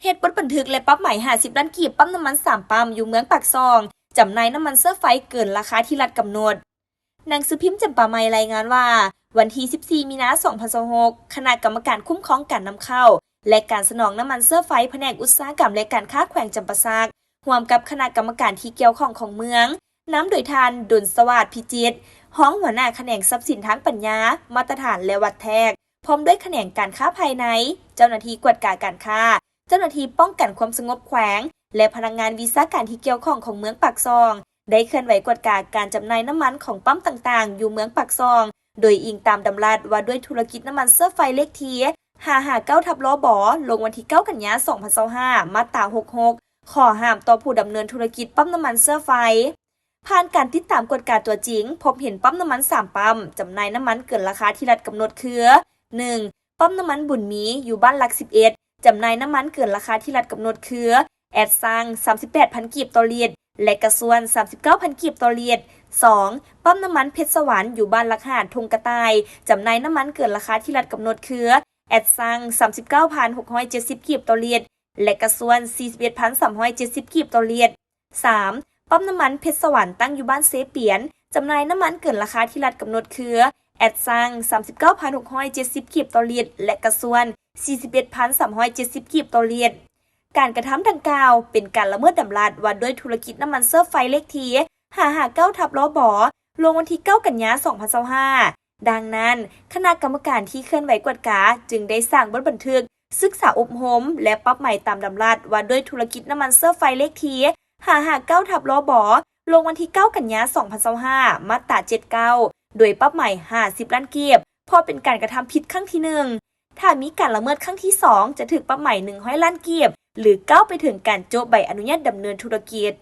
ເຮັດບົດບັນທຶກ ແລະ ປັບໃໝຫ້າສິບລ້ານກີບ ປ້ຳນ້ຳມັນສາມປ້ຳຢູ່ເມືອງປາກຊ່ອງ ຈຳໜ່າຍນ້ຳມັນເຊື້ອໄຟເກີນລາຄາທີ່ລັດກຳນົດ. ໜັງສືພິມຈຳປາໃໝ່ລາຍງານວ່າ ວັນທີສິບສີ່ ມີນາ ສອງພັນຊາວຫົກ ຄະນະກຳມະການຄຸ້ມຄອງການນຳເຂົ້າ ແລະ ການສະໜອງນ້ຳມັນເຊື້ອໄຟ ພະແນກອຸດສາຫະກຳ ແລະ ການຄ້າແຂວງຈຳປາສັກ ຮ່ວມກັບຄະນະກຳມະການທີ່ກ່ຽວຂ້ອງຂອງເມືອງ ນຳໂດຍທ່ານ ດົນສະຫວາດ ພິຈິດ ຮອງຫົວໜ້າຂະແໜງຊັບສິນທາງປັນຍາ, ມາດຕະຖານ ແລະ ວັດແທກ ພ້ອມດ້ວຍຂະແໜງການຄ້າພາຍໃນ, ເຈົ້າໜ້າທີ່ກວດກາການຄ້າ, ເຈົ້າໜ້າທີ່ປ້ອງກັນຄວາມສະຫງົບແຂວງ ແລະ ພະນັກງານວິຊາການທີ່ກ່ຽວຂ້ອງຂອງເມືອງປາກຊ່ອງ ໄດ້ເຄື່ອນໄຫວກວດກາການຈຳໜ່າຍນ້ຳມັນຂອງປ້ຳຕ່າງໆ ຢູ່ເມືອງປາກຊ່ອງ ໂດຍອີງຕາມດຳລັດວ່າດ້ວຍທຸລະກິດນ້ຳມັນເຊື້ອໄຟເລກທີ ຫ້າຫ້າເກົ້າ ທັບ ລບ ລົງວັນທີເກົ້າ ກັນຍາ ສອງພັນຊາວຫ້າ ມາດຕາ ຫົກຫົກ ຂໍ້ຫ້າມຕໍ່ຜູ້ດຳເນີນທຸລະກິດປ້ຳນ້ຳມັນເຊື້ອໄຟ. ຜ່ານການຕິດຕາມກວດກາຕົວຈິງ, ພົບເຫັນປ້ຳນ້ຳມັນສາມປ້ຳ ຈຳໜ່າຍນ້ຳມັນເກີນລາຄາທີ່ລັດກຳນົດຄື ໜຶ່ງ ປ້ຳນ້ຳມັນບຸນມີ ຢູ່ບ້ານຫຼັກສິບເອັດ ຈຳໜ່າຍນ້ຳມັນເກີນລາຄາທີ່ລັດກຳນົດຄື ແອັດຊັງ ສາມສິບແປດພັນກີບຕໍ່ລິດ ແລະ ກະຊວນ ສາມສິບເກົ້າພັນກີບຕໍ່ລິດ. ສອງ ປ້ຳນ້ຳມັນເພັດສະຫວັນ ຢູ່ບ້ານຫຼັກຫ້າ ທົ່ງກະຕ່າຍ ຈຳໜ່າຍນ້ຳມັນເກີນລາຄາທີ່ລັດກຳນົດຄື ແອັດຊັງ ສາມສິບເກົ້າພັນຫົກຮ້ອຍເຈັດສິບກີບຕໍ່ລິດ ແລະ ກະຊວນ ສີ່ສິບເອັດພັນສາມຮ້ອຍເຈັດສິບກີບຕໍ່ລິດ. ສາມ ປ້ຳນ້ຳມັນເພັດສະຫວັນ ຕັ້ງຢູ່ບ້ານເຊປຽນ ຈຳໜ່າຍນ້ຳມັນເກີນລາຄາທີ່ລັດກຳນົດຄື ແອັດຊັງ ສາມສິບເກົ້າພັນຫົກຮ້ອຍເຈັດສິບກີບຕໍ່ລິດ ແລະ ກະຊວນ ສີ່ສິບເອັດພັນສາມຮ້ອຍເຈັດສິບກີບຕໍ່ລິດ. ການກະທຳດັ່ງກ່າວ ເປັນການລະເມີດດຳລັດວ່າດ້ວຍທຸລະກິດນ້ຳມັນເຊື້ອໄຟເລກທີ ຫ້າຫ້າເກົ້າ ທັບ ລບ ລົງວັນທີເກົ້າ ກັນຍາ ສອງພັນຊາວຫ້າ. ດັ່ງນັ້ນ, ຄະນະກຳມະການທີ່ເຄື່ອນໄຫວກວດກາ ຈຶ່ງໄດ້ສ້າງບົດບັນທຶກສຶກສາອົບຮົມ ແລະ ປັບໃໝຕາມດຳລັດວ່າດ້ວຍທຸລະກິດນ້ຳມັນເຊື້ອໄຟເລກທີ ຫ້າຫ້າເກົ້າ ທັບ ລບ ລົງວັນທີເກົ້າ ກັນຍາ ສອງພັນຊາວຫ້າ ມາດຕາ ເຈັດເກົ້າ ໂດຍປັບໃໝຫ້າສິບລ້ານກີບ ເພາະເປັນການກະທຳຜິດຄັ້ງທີໜຶ່ງ. ຖ້າມີການລະເມີດຄັ້ງທີສອງ ຈະຖືກປັບໃໝໜຶ່ງຮ້ອຍລ້ານກີບ ຫຼື ກ້າວໄປເຖິງການໂຈະໃບອະນຸຍາດດຳເນີນທຸລະກິດ.